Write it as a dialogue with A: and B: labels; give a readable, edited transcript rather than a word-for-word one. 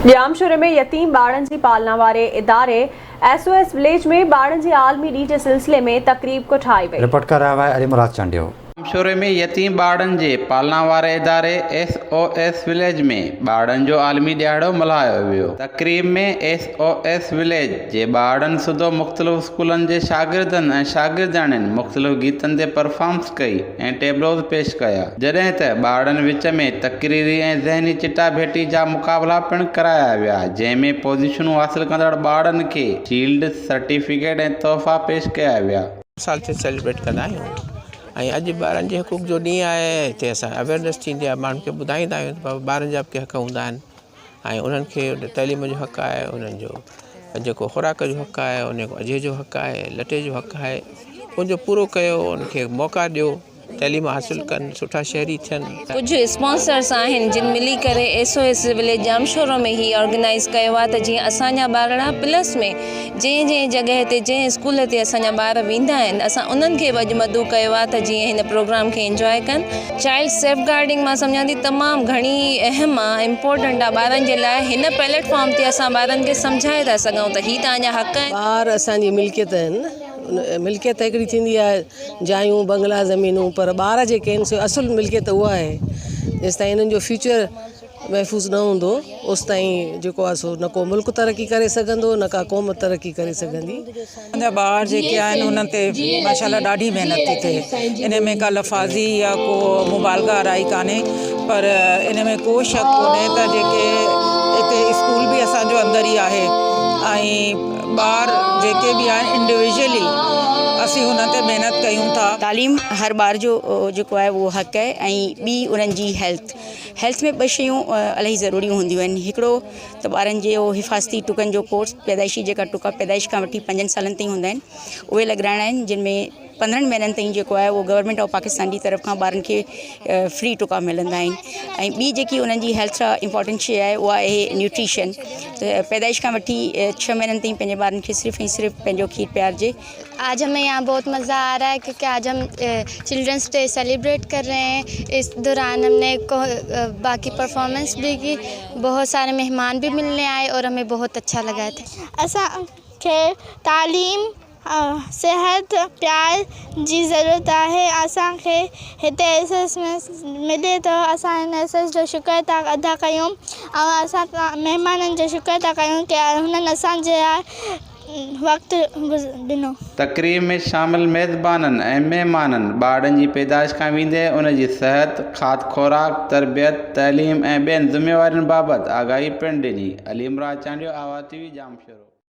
A: ڄامشوري ۾ يتيم ٻارڙن جي پالنا واري اداري ايس او ايس وليج ۾ ٻارڙن جي عالمي ڏينهن جي سلسلي ۾ تقريب ڪوٺائي وئي.
B: رپورٽ ڪري رهيو آهي علي مراد چانڊيو.
C: ڄامشوري ۾ يتيم ٻارڙن جي پالنا واري اداري ايس او ايس وليج ۾ ٻارڙن جو عالمي ڏهاڙو ملهايو ويو. تقريب ۾ ايس او ايس وليج جي ٻارڙن سوڌو مختلف اسڪولن جي شاگردن ۽ شاگردياڻين مختلف گيتن تي پرفارمنس ڪئي ۽ ٽيبلوز پيش ڪيا. جڏهن ته ٻارڙن وچ ۾ تقريري ۽ ذهني چٽاڀيٽي جا مقابلا پڻ ڪرايا ويا، جنهن ۾ پوزيشنون حاصل ڪندڙ ٻارڙن کي شيلڊ، سرٽيفڪيٽ ۽ تحفا پيش ڪيا ويا.
D: سال ٿي سيليبريٽ ڪندا آهيون ۽ اڄ ٻارن جي حقوق جو ڏينهن آهي هتي اسان اويئرنيس ٿيندي آهي ماڻهن کي ٻڌائيندا آهيون ته بابا ٻارن جا به ڪي حق هوندا آهن ۽ انهن کي تعليم جو حق آهي انهن جو جيڪو خوراڪ جو حق آهي ان جو اجهي جو حق آهي لٽي جو حق آهي ان جو پورو ڪيو ان کي موقعا ڏيو تعليم حاصل ڪن سٺا شهري ٿين.
E: ڪجهه اسپانسرس آهن جن ملي ڪري S O S village Jamshoro ۾ هي آرگنائيز ڪيو آهي ته جيئن اسان جا ٻارڙا پلس ۾ جنهن جنهن جڳهه تي جنهن اسڪول تي اسان جا ٻار ويندا آهن اسان انهن کي به اڄ مدعو ڪيو آهي ته جيئن هن پروگرام کي انجواء ڪن. چائلڊ سيف گارڊنگ مان سمجهان ٿي تمام گهڻي اهم آهي امپورٽنٽ آهي ٻارن جي لاء هن پليٽ فارم تي اسان ٻارن کي سمجهائي ٿا سگهون ته هي توهان جا حق آهن.
F: ٻار اسان جي ملڪيت آهن ملڪيت هڪڙي ٿيندي آهي جايون بنگلا زمينون پر ٻار جيڪي آهن سي اصل ملڪيت اها آهي جيستائين انهن جو فيوچر محفوظ نه هوندو اوستائين جيڪو آهي سو نه ڪو ملڪ ترقي ڪري سگهندو نه ڪا قوم ترقي ڪري سگهندي.
G: اسان جا ٻار جيڪي آهن انهن تي ماشاء الله ڏاڍي محنت ٿي ٿئي ان ۾ ڪا لفاظي يا ڪو مبالغه آرائي ڪانهي پر ان ۾ ڪو شڪ ڪونهي ته جيڪي هتي اسڪول به اسان جو اندر ئي آهي ۽ ٻار جيڪي به آهن انڊيويجولي اسين انهن تي محنت ڪيون ٿا.
H: تعليم هر ٻار جو جيڪو آهي اهو حق آهي ۽ ٻي انهن جي هيلٿ هيلٿ ۾ ٻه شيون الاهي ضروري هونديون آهن هڪڙو ته ٻارن جي حفاظتي ٽڪن جو ڪورس پيدائشي جيڪا ٽڪا پيدائش کان وٺي پنجن سالن تائين هوندا آهن اهي لڳرائڻا آهن جن ۾ پندرهن مهينن تائين جيڪو آهي اهو گورنمينٽ آف پاڪستان جي طرف کان ٻارن کي فري ٽڪا ملندا آهن ۽ ٻي جيڪي انهن جي هيلٿ سان امپارٽنٽ شي آهي اها آهي نيوٽريشن ته پيدائش کان وٺي ڇهه مهينن تائين پنهنجي ٻارن کي صرف ۽ صرف پنهنجو کير پيارجي.
I: آج همين يهان بهت مزا آ رها هي ڪيونڪه آج هم چلڊرنس ڊي سيليبريٽ ڪر رهي هين اس دوران هم ني باقي پرفارمنس بهي ڪي بهت ساري مهمان بهي ملني آئي اور همين بهت اڇا لگا ٿا.
J: اسان کي تعليم صحت پيار جي ضرورت آهي اسان کي هتي ايس ايس ۾ ملي ٿو اسان هن ايس ايس جو شڪر ٿا ادا ڪيون ۽ اسان مهمانن جو شڪر ٿا ڪيون ڪي هنن اسان جي لاء وقت ڏنو.
C: تقريب ۾ شامل ميزبانن ۽ مهمانن ٻارڙن جي پيدائش کان ويندي ان جي صحت، کاڌ خوراڪ، تربيت، تعليم ۽ ٻين ذميوارين بابت آگاهي پڻ ڏني. علي مراد چانڊيو، آواز ٽي وي، ڄامشورو.